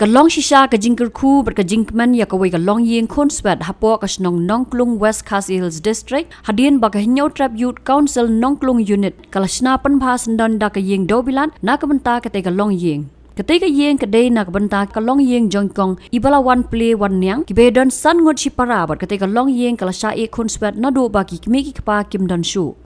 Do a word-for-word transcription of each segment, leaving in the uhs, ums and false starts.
Ka long shisha ka jingkyrkhu bad ka jingkmen ïa kawei ka longïing khunswet hapoh ka shnong Nongklung, West Khasi Hills District, hadien ba ka Hynñiewtrep Youth Council Nongklung Unit ka la shna pynbha syndon da ka ïing dewbilat na ka bynta katei ka longïing. Katei ka ïing ka dei na ka bynta ka longïing jong i kong Ibalawan Plie Wanniang, kiba ïadon san ngut shipara, bad katei ka longïing ka la shah ïeh khunswet naduh ba ki kmie ki kpa kim don shuh.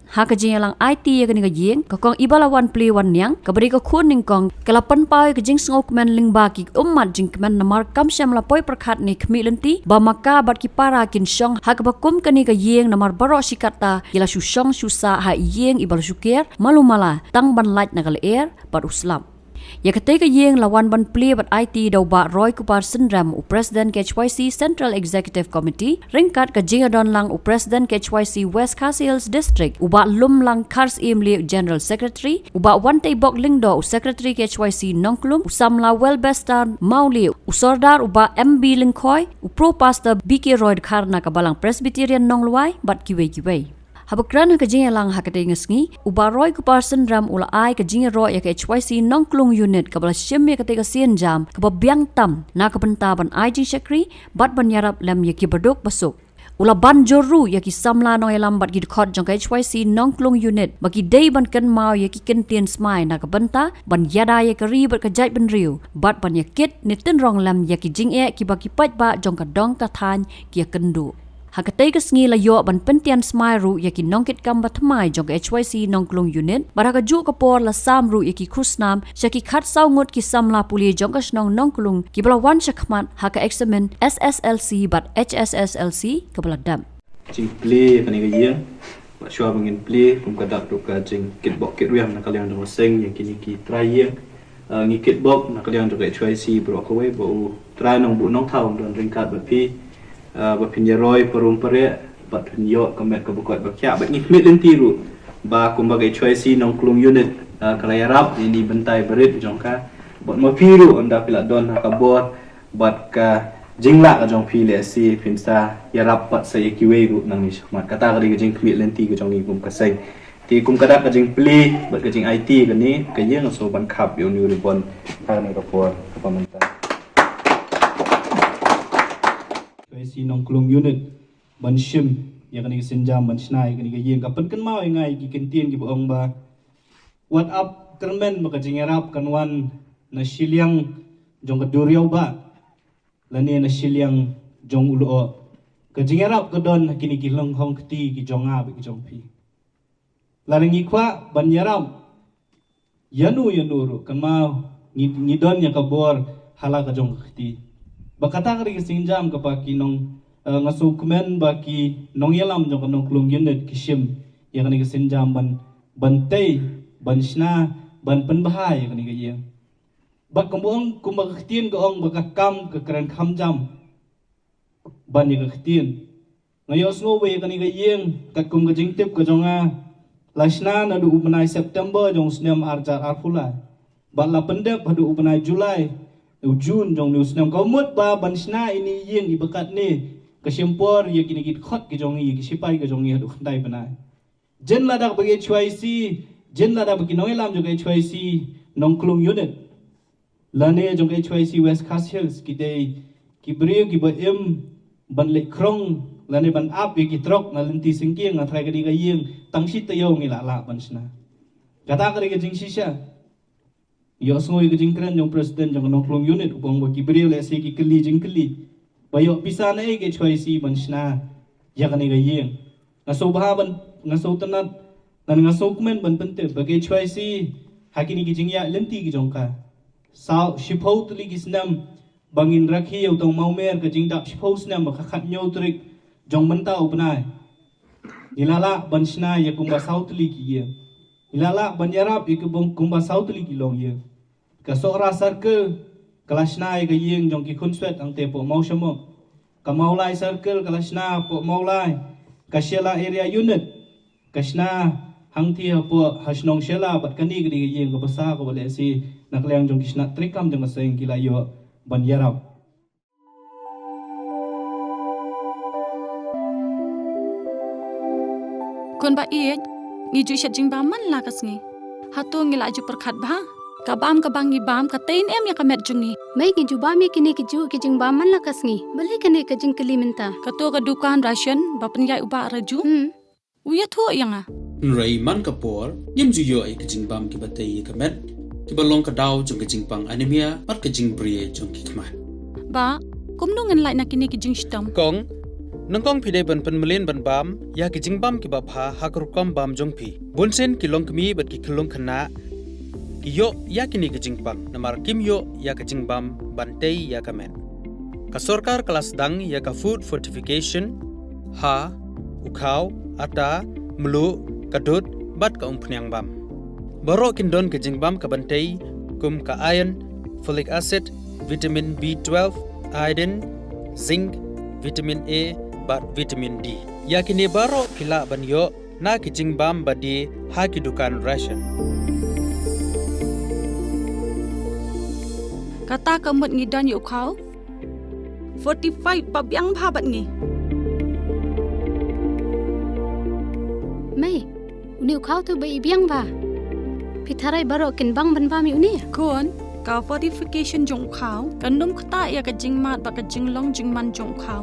Ha ka jingïalang aiti ïa kane ka ïing, ka kong Ibalawan Plie Wanniang, kaba dei ka khun nyngkong, ka la pynpaw ïa ka jingsngewkmen lyngba ki ummat jingkmen namar kam shym la poi pyrkhat ne khmih lynti ba ma ka bad ki para kin shong ha kaba kum kane ka ïing, namar baroh shi katta ki la shu shong shu sah ha ïing iba la shu ker malu mala tang ban lait na ka lyer bad u slap. Ïa katei ka ïing la wan ban plie bad aiti da u Bah Roy Kupar Synrem, u President K H Y C Central Executive Committee, ryngkat ka jingïadon lang u President K H Y C West Khasi Hills District, u Bah Lumlang Kharsyiem Lieh, u General Secretary, u Bah Wanteibok Lyngdoh, u Secretary K H Y C Nongklung, u samla Welbestar Mawlieh, u Sordar u Bah M B Lyngkhoi, u Pro Pastor B K Roy Dkhar na ka Balang Presbyterian Nonglwai, bad kiwei kiwei. Haba kren ha ka jingïalang ha katei ka sngi, u Bah Roy Kupar Synrem u la ai ka jingïaroh ïa ka H Y C Nongklung Unit kaba la shim ïa katei ka sienjam kaba biang tam na ka bynta ban ai jingshakri bad ban ïarap lem ïa kiba duk ba suk. U la ban jur ruh ïa ki samla nongïalam bad ki dkhot jong ka H Y C Nongklung Unit ba ki dei ban kynmaw ïa ki kyntien smai na ka bynta ban ïada ïa ka ri bad ka jaitbynriew bad ban ïakit ne tynrong lem ïa ki jingeh kiba ki paidbah jong ka dong ka thaiñ ki ïakynduh. Ha katei ka sngi la ïoh ban pyntian smai ruh ïa ki nongkitkam ba thymmai jong ka H Y C Nongklung Unit, bad ha kajuh ka por la sam ruh ïa ki khusnam sha ki khatsaw ngut ki samla pule jong ka shnong Nongklung kiba la wan shakhmat ha ka eksamin S S L C bad H S S L C kaba la dep. Jingplie ïa kane ka ïing, bad shuwa ba ngin plie, kum ka dak ruh ka jingkitbok kitrwiang na ka liang jong ka seng ïa kine ki trai ïing. Ah, ngi kitbok na ka liang jong ka H Y C baroh kawei ba u Trai Nongbuh Nongthaw un don ryngkat bad phi, ah, ba phin ïaroi parum pareh bad phin ïoh ka met kaba koit ba khiah. Bad ngi khmih lynti ruh ba kumba ka H Y C Nongklung Unit, ah, ka la ïarap ïa kine ki bynta barit jong ka. Bad ma phi ruh ynda phi la don ha ka bor bad ka jinglah ka jong phi, lehse phin sa ïarap pat sa ïa kiwei ruh nangne shakhmat. Kata ka dei ka jingkhmih lynti ka jong ngi kum ka seng. Te kum ka dak ka jingplie bad ka jingaiti kane ka ïing, nga sngewbha ban khap ïa une u ribbon ha kane ka por kaba mynta. H Y C Nongklung Unit ban shim ïa kane ka sienjam ban shna ïa kane ka ïing, ka pynkynmaw ïa nga ïa ki kyntien kiba ong ba wat ap kyrmen ba ka jingïarap kan wan na shiliang jong ka duriaw ba lane na shiliang jong u lyoh. Ka jingïarap ka don ha kine ki lynghong kti ki jong nga bad ki jong phi. Lada ngi kwah ban ïarap ïano ïano ruh, kynmaw ngi, ngi don ïa ka bor ha la ka jong ka kti. Bad kata ka dei ka sienjam kaba ki nong, eh, nga sngewkmen ba ki nongïalam jong ka Nongklung Unit ki shim ïa kane ka sienjam ban, ban tei, ban shna, ban pynbha ïa kane ka ïing. Bad kumba ong, kumba ka ktien ka ong ba ka kam ka kren kham jam ban ïa ka ktien. Nga ïohsngew ba ïa kane ka ïing katkum ka jingtip ka jong nga la shna naduh u bnai September jong u snem ar hajar arphew lai bad la pyndep haduh u bnai July, u June jong une u snem. Ka mut ba ban shna ïa ine i ïing iba katne ka shim por ïa kine ki dkhot ki jong ngi, ïa ki shipai ki jong ngi haduh khyndai bnai. Jin lada ba ka H Y C, jin lada ba ki nongïalam jong ka H Y C Nongklung Unit lane jong ka H Y C West Khasi Hills ki dei ki briew kiba im ban leit khrong lane ban ap ïa ki trok na lynti syngkien, nga tharai ka dei ka ïing tang shi taïew ngi lah lah ban shna. Kata ka dei ka jingshisha. Ïohsngew ïa ka jingkren jong President jong ka Nongklung Unit, u ong ba ki briew lehse ki kylli jingkylli ba ïoh pisa naei ka H Y C ban shna ïa kane ka ïing. Nga sngewbha ban, nga sngewtynnat, nga sngewkmen ban pyntip ba ka H Y C ha kine ki jingïaid lynti ki jong ka, saw shiphew tylli ki snem ba ngin rakhe ïa u Tong Mawmer ka jingdap shiphew snem ba ka khathynñiew tarik jong mynta u bnai, ngi la lah ban shna ïa kumba saw tylli ki ïing. Ngi la lah ban ïarap ïa kumba saw tylli ki longïing. Ka Sohra Circle ka la shna ïa ka ïing jong ki khunswet hangtei hapoh Mawshamok. Ka Mawlai Circle ka la shna hapoh Mawlai. Ka Shella Area Unit ka shna hangtei hapoh ha shnong Shella, bad kane ka dei ka ïing kaba sa kaba lehse na ka liang jong ki shnat treikam jong ka seng ki la ïoh ban ïarap. Khun ba ïeit, ngi ju shet jingbam man la ka sngi. Hato ngi la ju pyrkhat bha? Ka bam kaba ngi bam ka tei ne em ïa ka met jong ngi? Mei, ngi ju bam ïa kine ki juh ki jingbam man la ka sngi. Balei kane ka jingkylli mynta? Kato ka dukan ration ba pynïaid u Bah Raju. Hmm. U ïathuh ïa nga. Hynrei man ka por ngim ju ïoh ïa ki jingbam kiba tei ïa ka met, kiba long ka daw jong ka jingpang anemia bad ka jingbri jong ki khmat. Bah, kumno ngin lait na kine ki jingshitom? Kong, nyngkong phi dei ban pynmlien ban bam ïa ki jingbam kiba bha ha ka rukom bam jong phi. Bunsien ki longkmie bad ki khyllung khynnah ki ïoh ïa kine ki jingpang namar kim ïoh ïa ka jingbam ban tei ïa ka met. Ka sorkar ka la sdang ïa ka food fortification ha u khaw, ata, mluh, ka dud bad ka umphniang bam. Baroh kin don ka jingbam kaban tei kum ka iron, folic acid, vitamin B twelve, iodine, zinc, vitamin A bad vitamin D. Ïa kine baroh phi lah ban ïoh na ki jingbam ba die ha ki dukan ration. Kata ka mut ngi don ïa u khaw fortified ba biang bha bad ngi. Mei, une u khaw tu ba i biang bha. Phi tharai baroh kin bang ban bam ïa une? Khun, ka fortification jong u khaw kan ym ktah ïa ka jingmad bad ka jinglong jingman jong u khaw.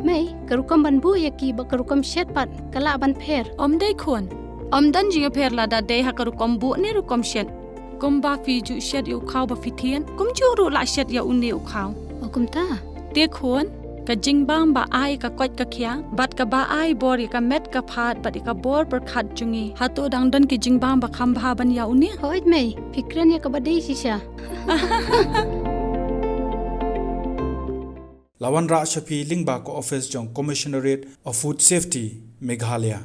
Mei, ka rukom ban buh ïa ki bad ka rukom shet pat ka lah ban pher? Ym dei khun. Ym don jingïapher lada dei ha ka rukom buh ne rukom shet. Kumba phi ju shet ïa u khaw ba phi thied, kumjuh ruh lah shet ïa une u khaw. O kumta? Te khun, ka jingbam ba ai ka koit ka khiah bad kaba ai bor ïa ka met ka phad bad ïa ka bor pyrkhat jong ngi, hato dang don ki jingbam ba kham bha ban ïa une? Hooid mei, phi kren ïa kaba dei shisha. La wanrah sha phi lyngba ka office jong Commissionerate of Food Safety, Meghalaya.